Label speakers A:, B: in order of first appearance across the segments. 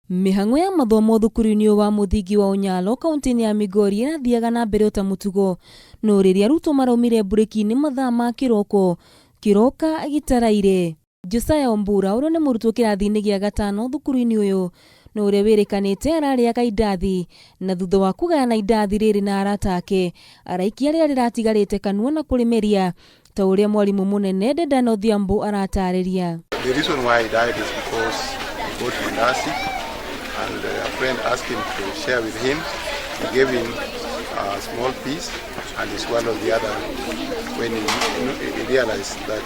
A: Mĩhang'o ya mathomo thukuru-inĩ ũyũ wa mũthingi wa Ũnyalo kaunti-inĩ ya Migori ĩrathiaga na mbere ota mũtugo, no rĩrĩa arutwo maraumire mburĩki-inĩ mathaa ma kĩroko, kĩroka gĩtaraire. Josiah Ombura ũrĩa nĩ mũrutwo kĩrathi-inĩ gĩa gatano thukuru-inĩ ũyũ na ũrĩa wĩrĩkanĩte ararĩaga indathi na thutha wa kũgayana indathi rĩrĩ na arata ake araikia rĩrĩa rĩratigarĩte kanua na kũrĩmeria ta ũrĩa mwarimũ mũnene Dedan Odhiambo aratarĩria.
B: The reason why he died is because he bought mandazi and a friend asked him to share with him. He gave him a small piece and he swallowed the other when he realized that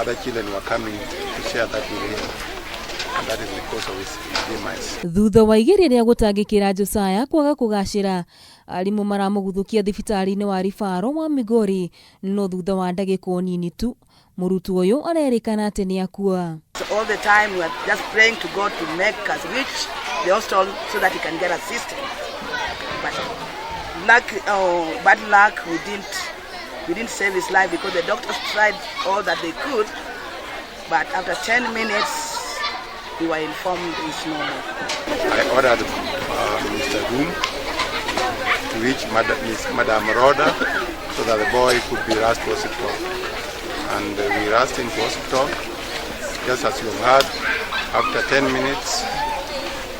B: other children were coming to share that with him. And that is the cause of his demise.
A: Thutha wa igeria rĩa gũtangĩkĩra Josiah kwaga kũgacĩra, arimũ maramũguthũkia thibitarĩ-inĩ wa Rifaro wa Migori, no thutha wa ndagĩka o nini tu, mũrutwo ũyũ arerĩkana atĩ nĩ akua.
C: So all the time we are just praying to God to make us reach the hospital so that he can get assistance. But luck, oh, bad luck, we didn't save his life because the doctors tried all that they could. But after 10 minutes, we were informed he's no more.
B: I ordered Mr. Room to reach Miss Madam Rhoda so that the boy could be rushed to hospital. And we rushed into hospital. Just as you have heard, after 10 minutes,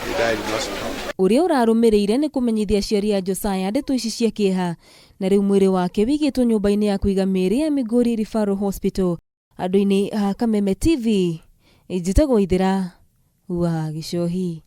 B: he died in hospital.
A: Ũrĩa ũrarũmĩrĩire nĩ kũmenyithia aciari a Josiah ndeto ici cia kĩeha, na rĩu mwĩrĩ wake wĩigĩtwo nyũmba-inĩ ya kũiga mĩĩrĩ ya Migori Referral Hospital. Andũ-inĩ a Kameme TV, njĩtagwo Ithĩra wa Gĩcohi.